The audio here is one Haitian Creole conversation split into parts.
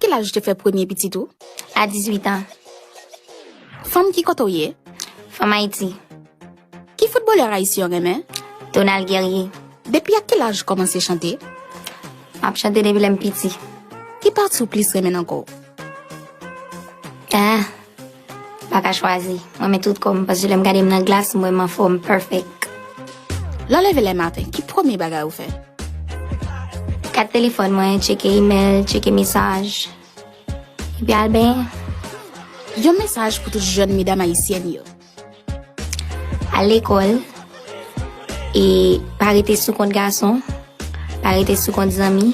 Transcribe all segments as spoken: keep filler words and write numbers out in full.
Ki laj ou te fè premye pitit ou? A dizuit an. Fanm ki kote w ye? Fanm Ayiti. Ki foutbolè ayisyen w renmen? Donald Guerrier. Depi a ki laj ou kòmanse chante? M ap chante depi lè m piti. Ki pati w plis renmen nan kò w? Ah, pa ka chwazi. Mwen renmen tout kò m, paske lè m gade m nan glas, m wè m anfòm, perfect. Lè w leve lè maten, ki premye bagay ou fè? Gad telefòn mwen, tcheke imèl, tcheke mesaj. Epi al benyen. Yon mesaj pou tout jèn medam ayisyèn yo. Al lekòl e pa rete sou kont gason, pa rete sou kont zanmi.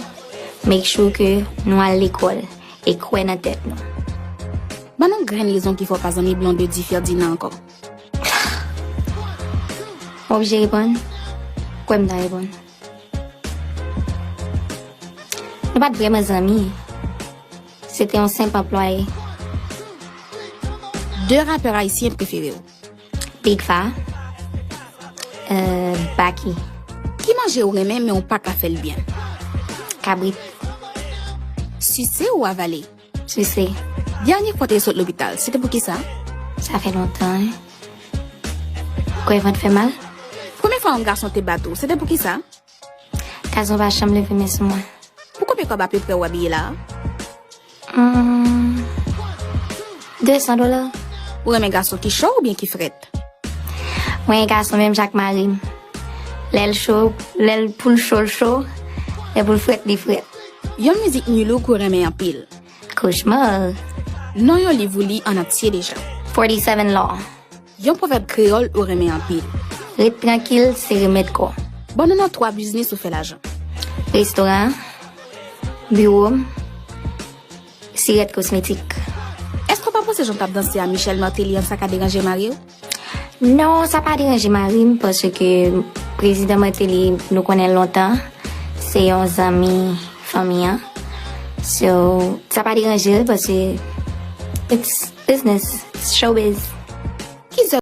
Make sure ke nou al lekòl e kwè nan tèt nou. Ban nou grenn rezon ki fè w pa zanmi Blondedy Ferdinand ankò. Mwen oblije reponn? Kwè m ta reponn. Nou pa t vrèman zanmi. Se te yon senp anplwaye. De rapè ayisyen prefere w? Big Fa, euh, Baky. Ki manje ou renmen men ou pa ka fè l byen? Kabrit. Sise ou avale? Sise. Dènye fwa w te sot lopital, se te pou kisa? Sa fè lontan, wi. Kwè vant fè mal. Premye fwa yon gason te bat ou, se te pou kisa? Gason pa janm leve men sou mwen. Pou konbyen kòb apeprè w abiye la a? Hmm, de san dola. Ou renmen gason ki cho oubyen ki frèt? Mwen renmen gason menm jan ak mari m. Lè l cho, lè l pou l cho, l cho. Lè pou l frèt, li frèt. Yon mizik Nulook ou renmen anpil? Cauchemar. Non yon liv ou li an antye deja? Forty-seven Law. Yon pwovèb kreyòl ou renmen anpil? Ret trankil, se remèd kò. Ban nou non twa biznis ou fè lajan? Restoran, biwo m, Sirèt Kosmetik. Èske w pa panse jan w t ap danse a Michel Martelly an sa ka deranje mari w? Non, sa pa deranje mari m, paske prezidan Martelly, nou konnen l lontan, se yon zanmi fanmi an. So, sa pa deranje l, paske it's business, it's showbiz.